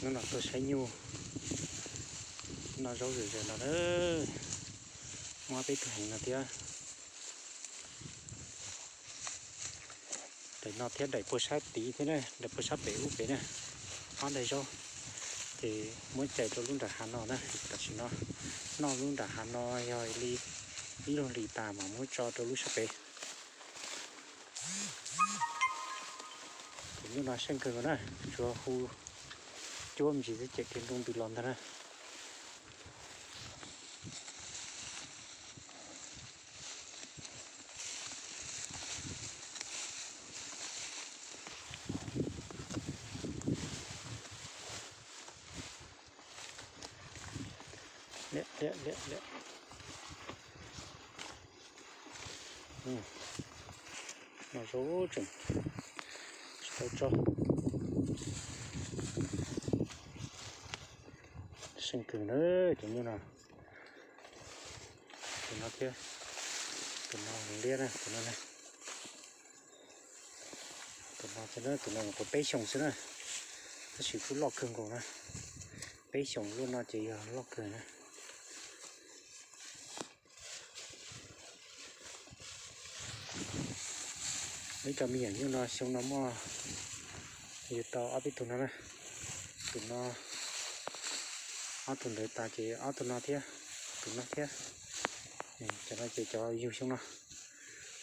Hnub no tuaj saib nyuj noj zaub zom zaws no na. Muaj peb tug heev no thiab. Daim no thiab daim puag sab tid thiab na, daim puag sab pem ub pem na, ob daim zaub. Ces muab cais rau lub nram hav no na. Tam sim no noj lub nram hav no yog li ib lub hlis tas mas muab tso rau lub sab pem. Tus nyuj no seej kawg nkaus na, tsuas hu cuab me ntsis xwb ces khiav nroo ntws los ntag na. Liam, liam, liam, liam. No zaub tseem tsis tau tso. Seej kawg na, cov nyuj no. Tus no thiab, tus no heev liab na, tus no na. Tus no thiab, tus no nyuam qhuav peb xyoos xwb na, tab sis kuj loj kawg nkaus na. Peb xyoos loj no ces yog loj kawg na. Ib co me nyuam nyuj no xyoo no muaj yug tau ob peb tug no na. Tus no, ob tug ntawd tas ces ob tug no thiab, tus no thiab. Cov no ces cov yug xyoo no,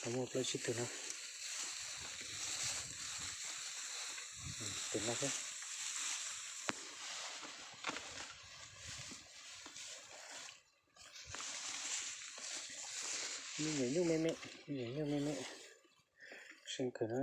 tau muaj plaub tsib tug no. Tus no thiab. Me nyuam nyuj me me, me nyuam nyuj me me, seej kawg na.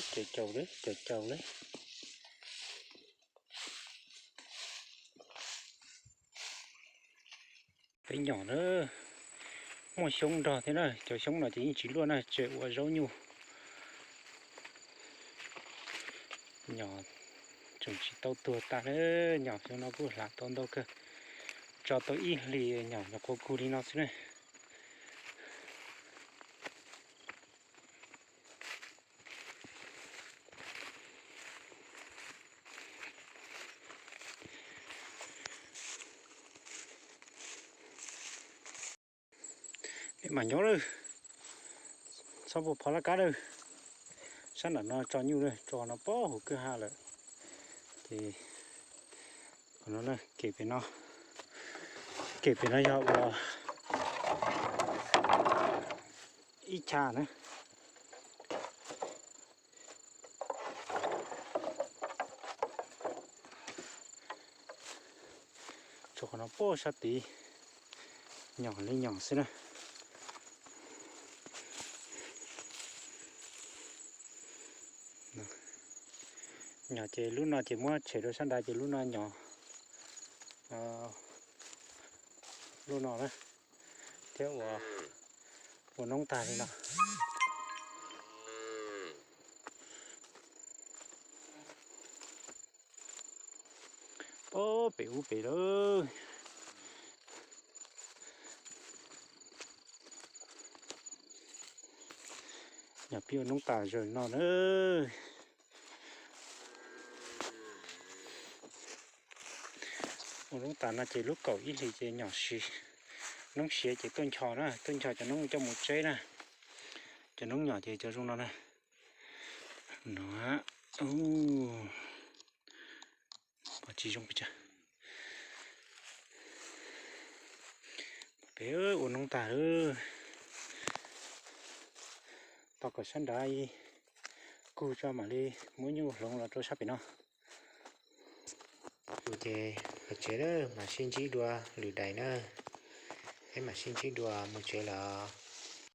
Caum caum li, caum caum li. Peb nyom na, muaj xyoob nrog thiab na, cov xyoob no ces yeej tsis luaj na, tseem ua zaub nyuj. Nyom tseem tsis tau tuag tas na, nyom xyoo no kuj hla tau ntau kawg, tso tau ib hlis nyom nyuam qhuav kug li no xwb na. Mej mam nyob lawm, txhob pua phov laj kab lawm. Sab nram no tso nyuj lawm, tso no poob hauv kwj ha lawm. Ces qhov no, kem pem no, kem pem no yog ua ib cha na. Tso qhov no poob sab tid, nyom li nyom xwb na. Nyom ces lub no ces muab tshem rau sab nrad ces lub no nyom, lub no na, thiab ua, ua noob tag li no. Poob pem ub pem lawm. Nyom pib ua noob tas zaws no na. Ua noob tas no ces lub kaum ib hlis ces nyom siav, noob siav ces tuaj ncho na, tuaj ncho cov noob coj mus tseb na. Cov noob nyom ces cov zoo no na. No, pom tsis zoo pes tsawg. Peb ua noob tag lawm. Tos kom sab nrad kug tso mam li muab nyuj hloov los rau sab pem no. Ces los tsev lawm, mam sib ntsib dua lwm daim na. Peb mam sib ntsib dua mus tsev lawm.